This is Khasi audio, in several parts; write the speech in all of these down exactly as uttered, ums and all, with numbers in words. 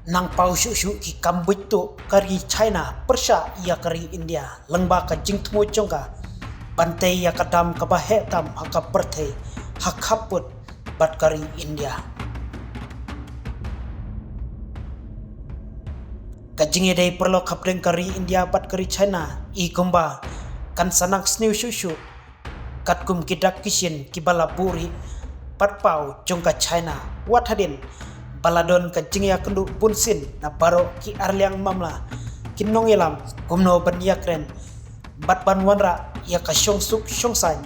Nangpaw shuh shuh ki kam buit tuh ka ri China pyrshah ïa ka ri India lyngba ka jingthmu jong ka ban tei ïa ka dam kaba heh tam ha ka pyrthei ha khappud bad ka ri India. Ka jingïadei paralok hapdeng ka ri India bad ka ri China i kumba kan sa nang sniew shuh shuh katkum ki dak ki shin kiba la buhrieh pat paw jong ka China, wat hadien ba la don ka jingïakynduh bunsien na baroh ki arliang mamla, ki nongïalam kumno ban ïakren bad ban wanrah ïa ka shongsuk shongsaiñ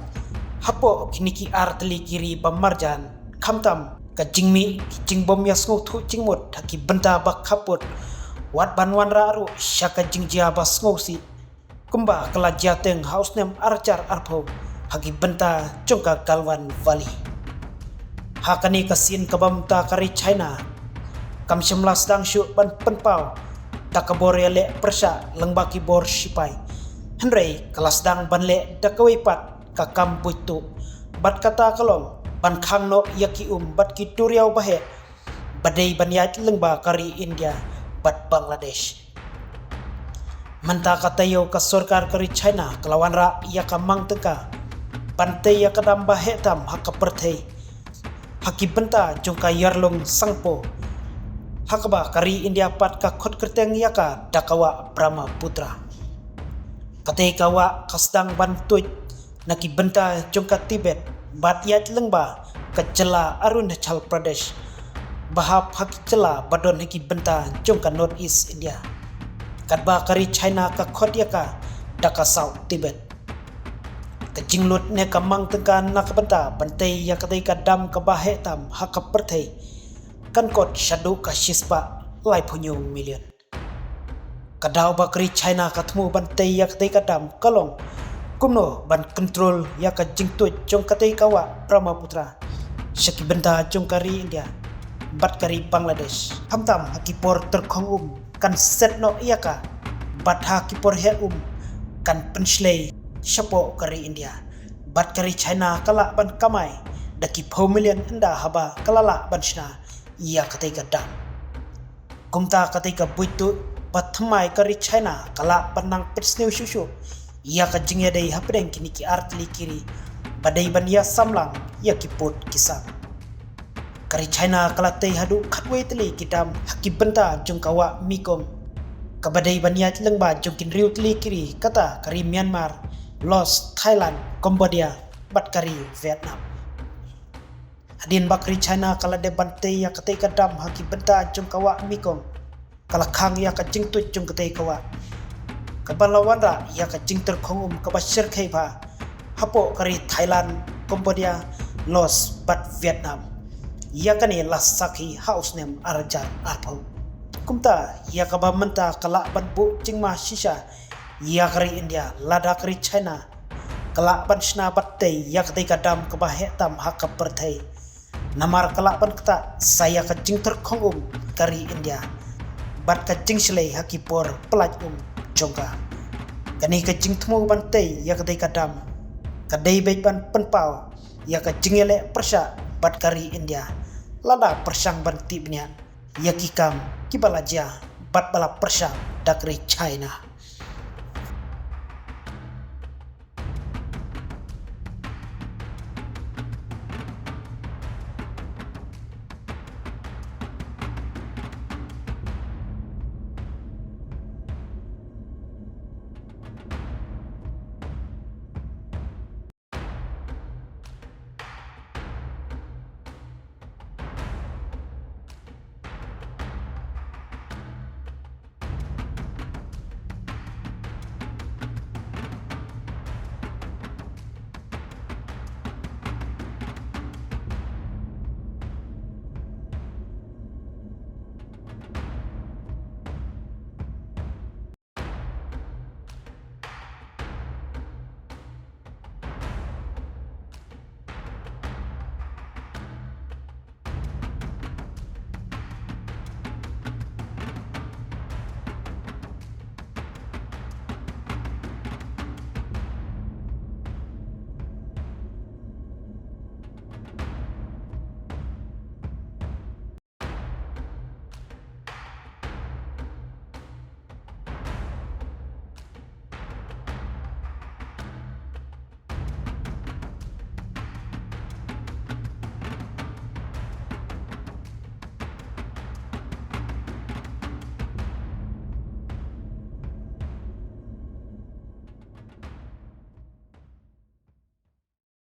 hapoh kine ki artylli ki ri ba marjan, khamtam ka jingmih ki jingbym ïasngewthuh jingmut ha ki bynta ba khappud, wat ban wanrah ruh sha ka jingjia ba sngewsih kumba ka la jia teng ha u snem arhajar arphew ha ki bynta jong ka Galwan Valley. Ha kane ka sien kaba mynta ka ri China kam shym la sdang shuh ban pynpaw da ka bor ïaleh pyrshah lyngba ki bor shipai, hynrei ka la sdang ban leh da kawei pat ka kam buit tuh, bad kata ka long ban khang noh ïa ki um bad ki duriaw ba heh ba dei ban ïaid lyngba ka ri India bad Bangladesh. Mynta ka taïew ka sorkar ka ri China ka la wanrah ïa ka mang tyngka ban tei ïa ka dam ba heh tam ha ka pyrthei ha ki bynta jong ka Yarlung Sangpo, ha kaba ka ri India pat ka khot kyrteng ïa ka da ka wah Brahmaputra. Katei ka wah ka sdang ban tuid na ki bynta jong ka Tibet bad ïaid lyngba ka jylla Arunachal Pradesh ba hap ha ki jylla ba don ha ki bynta jong ka North East India, katba ka ri China ka khot ïa ka da ka South Tibet. Ka jinglut ne ka mang tyngka na ka bynta ban tei ïa katei ka dam kaba heh tam ha ka pyrthei kan kot shaduh ka shispah laiphew hynñiew million. Ka daw ba ka ri China ka thmu ban tei ïa katei ka dam ka long kumno ban kontrol ïa ka jingtuid jong katei ka wah Brahmaputra sha ki bynta jong ka ri India bad ka ri Bangladesh, khamtam ha ki por tyrkhong um kan set noh ïa ka, bad ha ki por heh um kan pynshlei shapoh ka ri India, bad ka ri China ka lah ban kamai da ki phew million ynda haba ka la lah ban shna ïa katei ka dam. Kumta katei ka buit tuh ba thymmai ka ri China ka lah ban nang pynsniew shuh shuh ïa ka jingïadei hapdeng kine ki artylli ki ri ba dei ban ïasamlang ïa ki pud ki sam. Ka ri China ka la tei haduh khatwei tylli ki dam ha ki bynta jong ka wah Mekong, kaba dei ban ïaid lyngba jong ki hynriew tylli ki ri, kata ka ri Myanmar, Laos, Thailand, Cambodia bad ka ri Vietnam. Hadien ba ka ri China ka la dep ban tei ïa katei ka dam ha ki bynta jong ka wah Mekong, ka la khang ïa ka jingtuid jong katei ka wah, kaba la wanrah ïa ka jingtyrkhong um kaba shyrkhei bha hapoh ka ri Thailand, Cambodia, Laos bad Vietnam. Ïa kane la sakhi ha u snem arhajar arphew. Kumta ïa kaba mynta ka lah ban buh jingma shisha ïa ka ri India lada ka ri China ka lah ban shna bad tei ïa katei ka dam kaba heh tam ha ka pyrthei. Namar ka lah ban ktah sa ïa ka jingtyrkhong um ka ri India bad ka jingshlei ha ki por pyllait um jong ka. Kane ka jingthmu ban tei ïa katei ka dam ka dei beit ban pynpaw ïa ka jingïaleh pyrshah bad ka ri India, lada pyrshang ban tip bniah ïa ki kam kiba la jia bad ba la pyrshang da ka ri China.